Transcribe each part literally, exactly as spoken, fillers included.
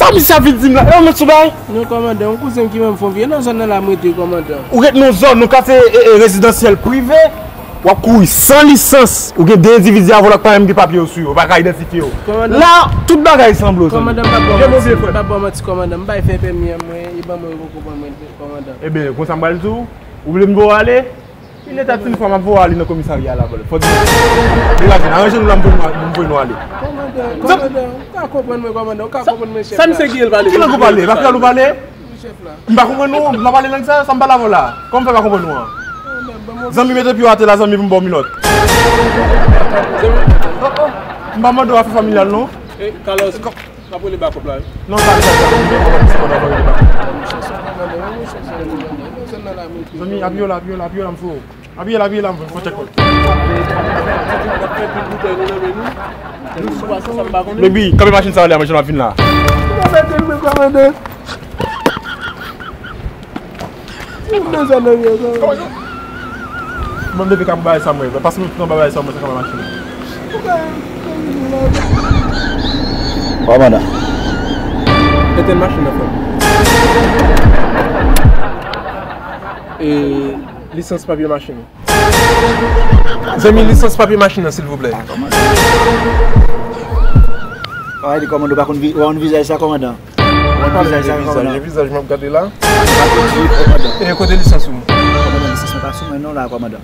Sa misye ap vin di m la? E, ou met sou bay? Non, kòmandan, yon kouzen m ki ban m fon vye nan zòn nan la m rete, kòmandan. Ou ret nan zòn, nan katye, e, e, rezidansyèl prive, w ap kouri san lisans. Ou gen de endividi avè w la k pa menm gen papye yo sou yo, yo pa ka idantifye yo. Kòmandan. La, tout bagay sanble w, zanmi. Kòmandan, m p ap ba w manti, m p ap ba w manti, kòmandan. M bay fè pèmi an mwen, e ban mwen, yo poko ban mwen, kòmandan. Ebyen, konsa m pral di w, ou vle m voye w ale? Il est à une fois, m ap voye w ale nan komisarya la, bro. Fò di, degaje n, aranje nou la, m voye nou, m voye nou ale. Kòmandan, kòmandan, ou ka konprann mwen, kòmandan, ou ka konprann mwen, chèf la. Sa misye gen l pale? Ki lang ou pale? Epa kreyòl ou pale? Wi, chèf la. M pa konprann ou, m pa pale lang sa, sa m pale avè w la. Kòman m fè pa konprann ou an? Zanmi, mete pye w atè la, zanmi, pou m ba w minòt. M pa mande w afè familyal, non. E, Carlos, n ap rele bakòp la, wi. Non, sa, sa, sa, m pa mande w afè familyal. Zanmi, apiye w la, apiye w la, apiye w la, m fou. Apiye la, apiye la, m fò tchèk kòd. Baby, kanpe machin sa w ale a, machin w ap vin la. Ban m leve ka pou bagay sa mwen. Paske m tout an bagay sa mwen, sa kanpe machin. Kòmandan. Etèn machin nan, frè m. E lisans papye machin ou. Zanmi, lisans papye machin nan, silvouplè. Ay, di kòmandan, ou pa konn vi-, ou pa konn vizaj sa, kòmandan? Ou pa konn vizaj sa, kòmandan? Vizaj, vizaj, m ap gade la. Ou pa konn di, kòmandan. E kote lisans ou? Kòmandan, lisans mwen pa sou mwen non la, kòmandan.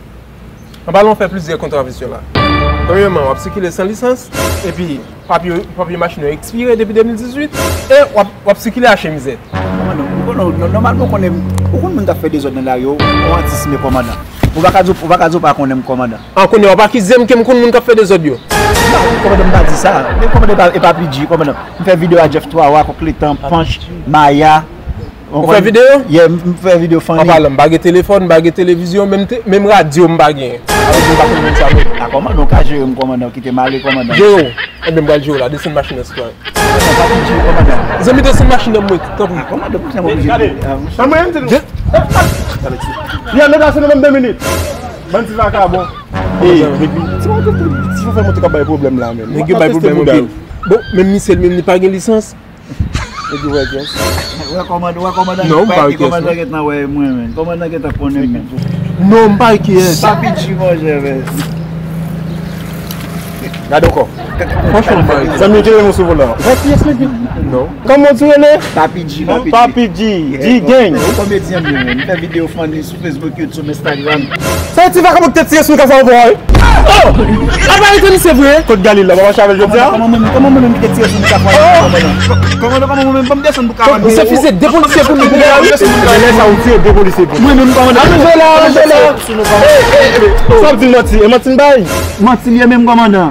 Anba la, w fè plizyè kontravizyon la. Premyèman, w ap sikile san lisans, epi papye, papye machin yo ekspire depi de mil dizuit, e w ap, w ap sikile a chen mizè. Kòmandan, ou konnen, nò-, nòmalman, ou konnen, ou konn moun k ap fè dezòd nan lari, ou, ou antisime, kòmandan. Ou pa ka di, ou pa ka di ou pa konnen m, kòmandan. An konnen, w ap akize m ke m konn moun k ap fè dezòd yo. Non, kòmandan, m pa di sa. Men kòmandan, e pa, e pa P G, kòmandan. M fè videyo a Jeff Twa Wa, Kòk Letan, Panch, Maya. Ou fè videyo? Yeah, m, m fè videyo funny. An palan, m pa gen telefòn, m pa gen televizyon, menm te-, menm radyo m pa gen. Sa vle di m pa konn moun sa menm. A, kòmandan, ou ka jere m, kòmandan, kite m ale, kòmandan. Jere w. Ebyen, m pral jere w la, desann machin nan, sitwayen. Zanmi, desann machin nan, mwen, tanpri. Kòmandan, pou sa mwen oblije. Gade. Sa mwen, m te... Alexis. Li a mete se nan menm de minit. Bandi vakabon. Ey, depi ti chofè moto k ap bay pwoblèm la, menm. Nèg yo bay pwoblèm anpil. Bon, menm misye li menm, li pa gen lisans. Nèg yo wè kyès. Wè kòmandan, wè kòmandan. Non, m pa wè kyès, non. Kòmandan gentan wè mwen, men. Kòmandan gentan konnen mwen. Non, m pa wè kyès. Papi G, monchè, men. Gade ankò. Franchman, m pa wè kyès. Zanmi, ou te rele m sou volan. Ou wè kyès, nèg yo? Non. Kòman w di rele? Papi G, Papi G. Papi G, G Gang. Ou komedyen, men. M fè videyo funny sou Facebook, YouTube, Instagram. Sa e ti vakabon ki te tire sou Mika sa ankò, wi? Oh! Al pa rete misye vre. Kot Galil la, pa mache avè l jodi a? Kòmandan, kòman mwen menm, kòman mwen menm ki te tire sou Mika sa ankò, kòmandan? Kòmandan, kòman mwen menm, ban m desann pou kabann. Ou se fize de polisye pou nou. Lè sa ou tire de polisye pou nou. Mwen menm, kòmandan. Al rive la, al rive la. Sa w ap di manti? E manti n bay? Manti l ye menm, kòmandan.